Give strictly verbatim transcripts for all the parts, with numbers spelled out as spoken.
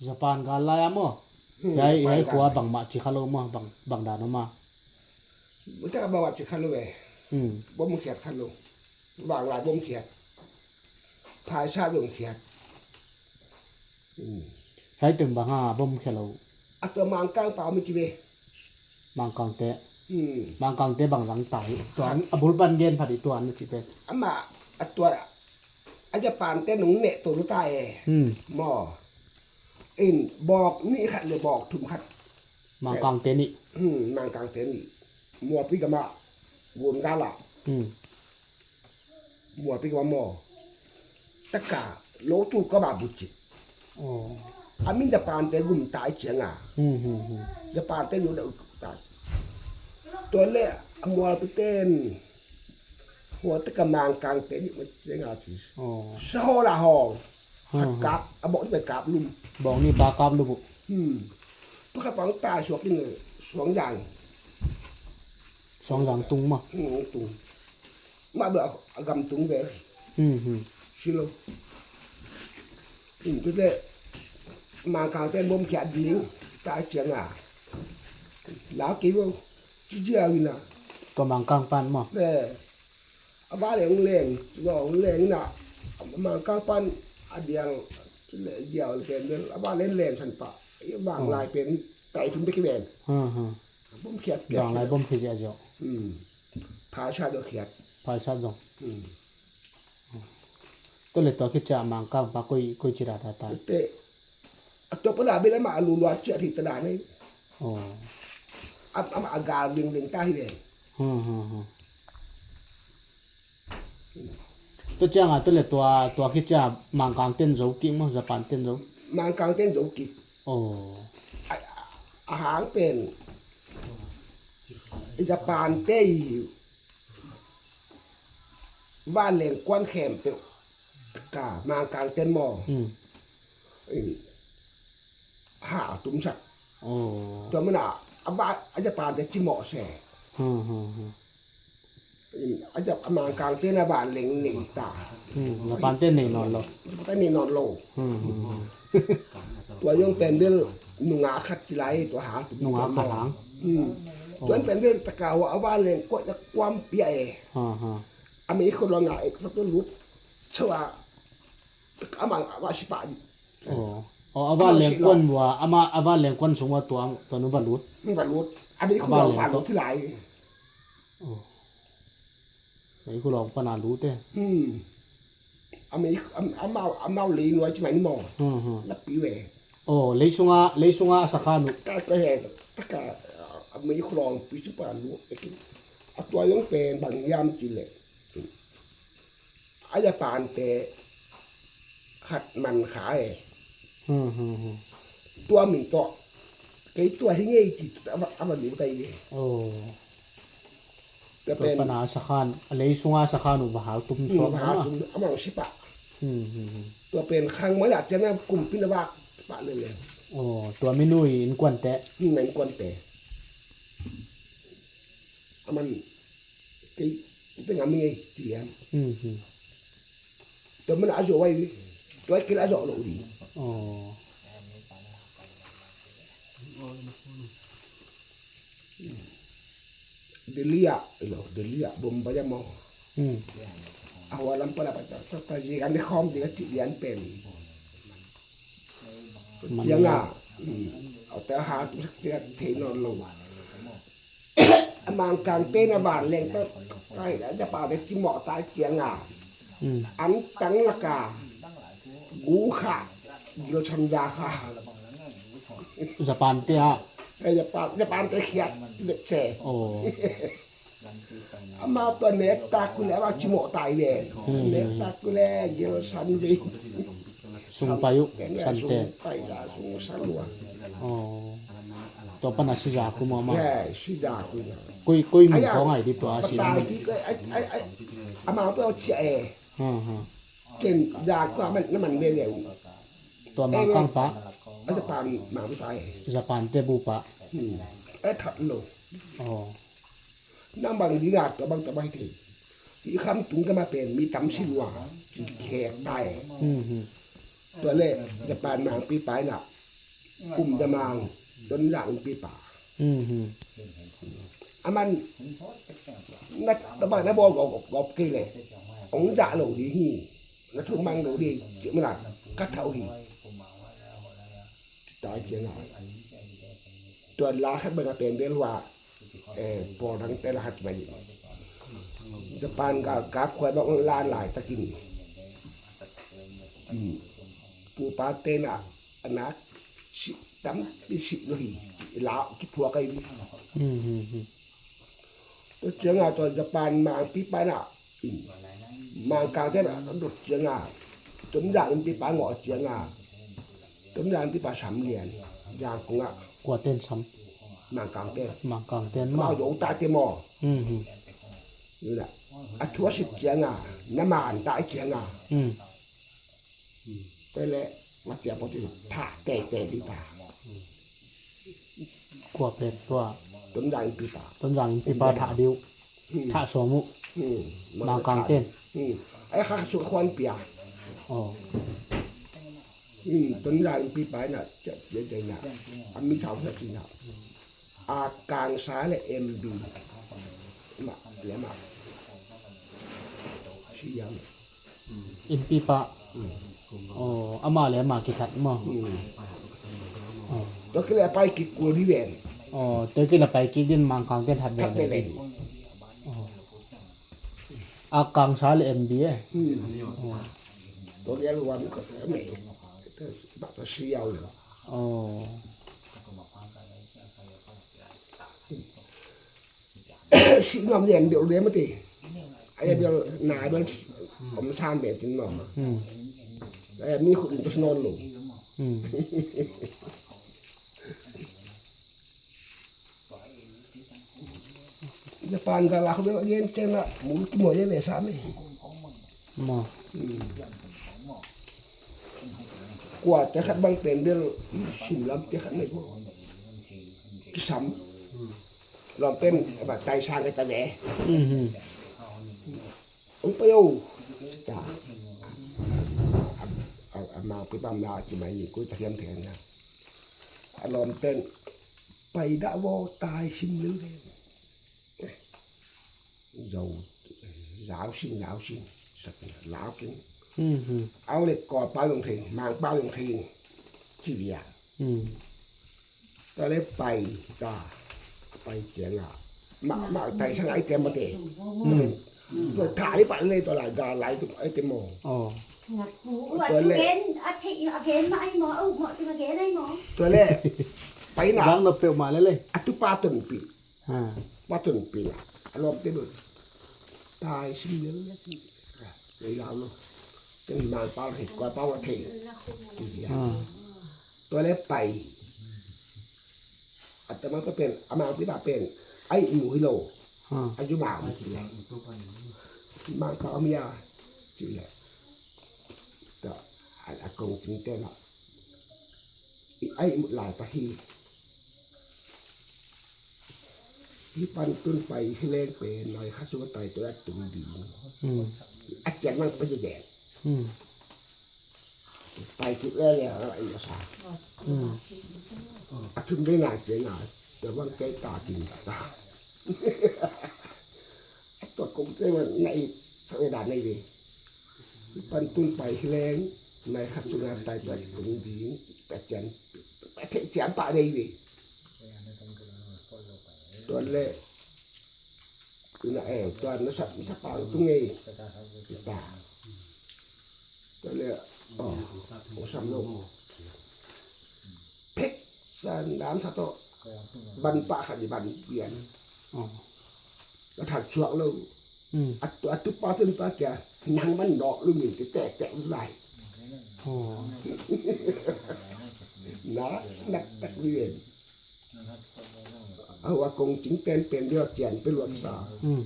Japan gal lai a maw? Hmm, hiai, Japan hiai gal khua lai. Bangmah ci kha lo maw, bang, bang dan om a. Mutaka bangmah ci kha lo e. Hmm. Bom khiat kha lo. Vanglai bom khiat. Phaisa zong khiat. Hmm. Hiai teng bang a bom khia lo. A tua Mangkang pa mi ci ve. Mangkangte. Hmm. Mangkangte bang zang ta hi. Tuan, a bul pan gen phat hi tuan na ci pen. Amah, a tua, a Japan te nung neh to lu ta e. Hmm. Maw. In bawk nih khat le bawk thum khat. Mangkangte nih. Hmm, Mangkangte nih. Muapi gam ah. Vun gal ah. Hmm. Muapi gam ah maw. Taka, lo tu ka ba bucik. Oh. A min Japan te gum tai ciang a. Hmm, hmm, hmm. Japan te lu da ut tai. Tua le, a muapi ten. Hua taka Mangkangte nih ma ciang a ci. Oh. Sa hawl a hawl. Khat kap, a bawk nih pai kap lum. Bawk nih pai kap lum uh. Hmm. Tua khat pang tai suak in suang zang. Suang zang tung maw. Hmm, tung. Mah bel a gam tung ve. Hmm, hmm. Si lo. Hmm, tua te Mangkangte bom khiat ding. Tai ciang a. Lau kei vo. Ci ziau in a. Tua Mangkang pan maw. Eh. A va leng leng, va leng na, Mangkang pan a diang, le ziau le pen bel, a va leng leng san pah, Vanglai pen, tai thum bek hi ven. Hmm, hmm. Bom khiat khiat. Vanglai bom khiat ziau. Hmm. Phaisa do khiat. Phaisa do. Hmm. Tua le tua khit ciang Mangkang pa koi, koi ci ra ta ta. Te, a tua pa la bel amah a lu lua ciat hi ta la nei. Oh. Am, amah a gal ving ving ta hi le. Hmm, hmm, hmm. Tua ciang a, tua le tua, tua khit ciang Mangkang ten zo kik maw, Japan ten zo. Mangkang ten zo kik. Oh. A, a hang pen. Japan te i vanleng kuan khempeuh ka Mangkang ten maw. Hmm. In, ha, tumsak. Oh. Tua mana, a va, a Japan te cimawh se. Hmm, hmm, hmm. In, a Jap-, a Mangkang te na vanleng nei ta. Hmm, Japan te nei nawn lo. Japan te nei nawn lo. Hmm, hmm, hmm. Tua zong pen bel nungak khat ci lai, tua hang tum nungak khat hang. Hmm. Oh. Tua pen bel taka hua a vanleng koih na kuam pia e. Ha, ha. A mei khua lua nga e, ka tua lut. Chua, amah a va sipah. Oh. Oh, a vanleng kuan vua, amah a vanleng kuan sung vua tua, tua nu va lut. Va lut. A mei khua lua va lut hi lai. Oh. Mei khua lua pan a lut e. Hmm. A mei, a, a mau, a mau lei nuai ci mai ni maw. Hmm, hmm. Na pi ve. Oh, lei sunga, lei sunga a sakhan uh. Ka, ka he, ka, ka, a mei khua lua pi ci pan lut. A tua zong pen bang hiam ci le. A Japan te khat man kha e. Hmm, hmm, hmm. Tua min tawh. Kei tua hi ngei ci, a va, a va lu tai ve. Oh. Tua pen pana sakhan, a lei sunga sakhan uh va hal tum suak. Hmm, va hal tum, amah sipah. Hmm, hmm, hmm. Tua pen khang mai a ciang a kumpi na vak pah lele. Oh, tua minui innkuante. Hmm, innkuante. Aman kei, kei tengah mi ngei ci lian. Hmm, hmm. Tua mana a zawh vai, tua kei la a zawh loh ding. Oh. Delhi ah, ilo, Delhi ah, Bombay ah maw. Hmm. A hua lam pala pa, pa, pa, pa, zikan de khawm ding a ci lian pen. Ciang a, hmm, a ta ha tu sak ciang thei nawn lo. A Mangkang te na vanleng ta, kai da, Japan te cimawh ta ciang a. Hmm. An tang lak a, gu kha, gil chan za kha. Japan te a. Eh, Japan, Japan te khiat lek se. Oh. Amau tua nek tak uh leh amau cimawh tai ven. Hmm. Nek tak uh leh gil san ve. Sung pai uh, san te. Sung pai la, sung san lua. Oh. Tua pan a si za khu maw maw. Eh, si za khu maw. Koi, koi mun khawng ai di tua si. Patai di koi, ai, ai, ai. Amau tua cia e. Hmm, hmm. Ken za khu a man, na man ve le uh. Tua Mangkang pa. A Japan Mangkang pa e. Japan te bu pa. Hmm. E that lo. Oh. Nang bang ding a tua bang tua bang thei. Hih kham tung ka ma pen mi tam si lua. Ci khek tai. Hmm, hmm. Tua le Japan mangpi pai na. Kum Za Mang, Tonzang innpipa. Hmm, hmm. Aman na tapa na bawl gawp, gawp, gawp kei leh hong zah lo ding hi. Na thuk mang lo ding cih manin ka thah uh hi. Tua ciangin tua la khat bang a pen bel hua, eh, pawl dangte la khat mai. Japan gal kap khuai bang hong lan laitakin, hmm, pupate na a nak si tampi si lo hi. La kiphuak ahi hi. Hmm, hmm, hmm. Tua ciangin tua Japan mangpipa na, hmm, Mangkangte na dot ciangin, Tonzang innpipa ngawh ciangin, Tonzang innpipa Sam Lian, Zangkong ah. Kua ten Sam? Mangkangte. Mangkangte maw? Mangkangte ta te maw? Hmm, hmm. Yuna. A thu a sip ciangin, na man ta ciangin. Hmm. Tua leh, ma cia pawh ci thah teitei ding ta. Kua pen tua? Tonzang innpipa. Tonzang innpipa thah ding uh. Hmm. Thah sawm uh. Hmm. Mangkangten. Hmm. Ai kha suk khuan pia. Oh. Hmm. Tonzang innpipa na, cia, cia, cia na. A mi sau sa ci na. A kangsa le M B. Ma, le ma. Siam. Innpipa. Hmm. Oh, ama le ama kithat maw? Hmm. Oh. Tua kile pai kik kul hi ven. Oh, tua kile pai kik din Mangkangten hat ven. Hat ven. Oh. A kangsa le M B eh. Hmm. Oh. Tua kile luan ka me. Ba ta siau le. Oh. Si ngam lian bial le mati. Ai bial na bial om sam be tin no. Hmm. Ai mi khut in tos non lo. Hmm. Japan gal a khut bial yen tena mul ki mo yen e sam e. Maw. Hmm. Kua te khat bang pen bel sin lam te khat nei ko. Kisam. Lam pen ba tai sang ka ta ve. Hmm, hmm. Ong pa yo. Ta. A, a, a ma pi pa ma ci mai ni ko ta hiam te na. A lawmten pai dah vaw tai sim lel ve. Zo, zau sing, zau sing, sak na, lau king. Hmm, hmm. Au le kawl pau zong thei, mang pau zong thei, ci bia. Hmm. Ta le pai, ta, pai ciang a. Ma, ma, tai sang ai tem ma te. Hmm. Tua thah i pan le tua lai ga lai tua ai tem maw. Oh. Tua le. A gen, a thei, a gen ma ai maw, au maw, tua gen ai maw. Tua le. Pai na. Zang na peuh ma le le. A tu pa ton pi. Ha. Pa ton pi na. A lawm te dun. Tai sim le le ti. Ei lau lo. Ken mang pau thei, kua pau thei. Ti dia. Ha. Tua le pai. A ta mang ta pen, a mang pi ba pen. Ai mu hi lo. Ha. A ju mang ti le. Mang pau mi a. Ti le. Ta, a, a kong ting te na. I ai mu lai ta hi. Hi pan tun pai hi leng pen nai kha su tai to a tung ding. Hmm. A cian mang pa ju den. Hmm. Pai kik le le a i sa. Hmm. A thun dei na cian na. Te bang kei ta kin ta. A tua kong te bang na i sa le da nei ve. Hi pan tun pai hi leng nai kha su na tai to a tung ding. A cian. A thei cian pa nei ve. Tuan le. Ina e, tuan na sap, na sap pang tu ngei. Kita. Tuan le, oh, oh, sam lo. Pek san dam sa to. Ban pa khat di ban pian. Oh. Ka thak chuak lo. Hmm. Atu, atu pa tun pa kia. Nang man dok lu min te tek tek lai. Oh. Na, nak tak lu yen. Au a kong cing ten pen dia cian pe luat sa. Hmm.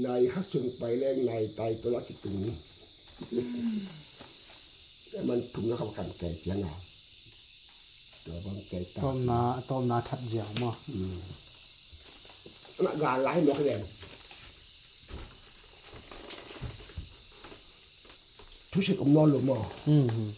Nai ha sung pai leng nai tai to la ki tung. Man thum na kham kan kai cian a. Tua bang kai ta. Tawmna, tawmna that ziau maw. Hmm. Na ga lai maw ka lem. Thu sik om nawn lo maw. Hmm, hmm.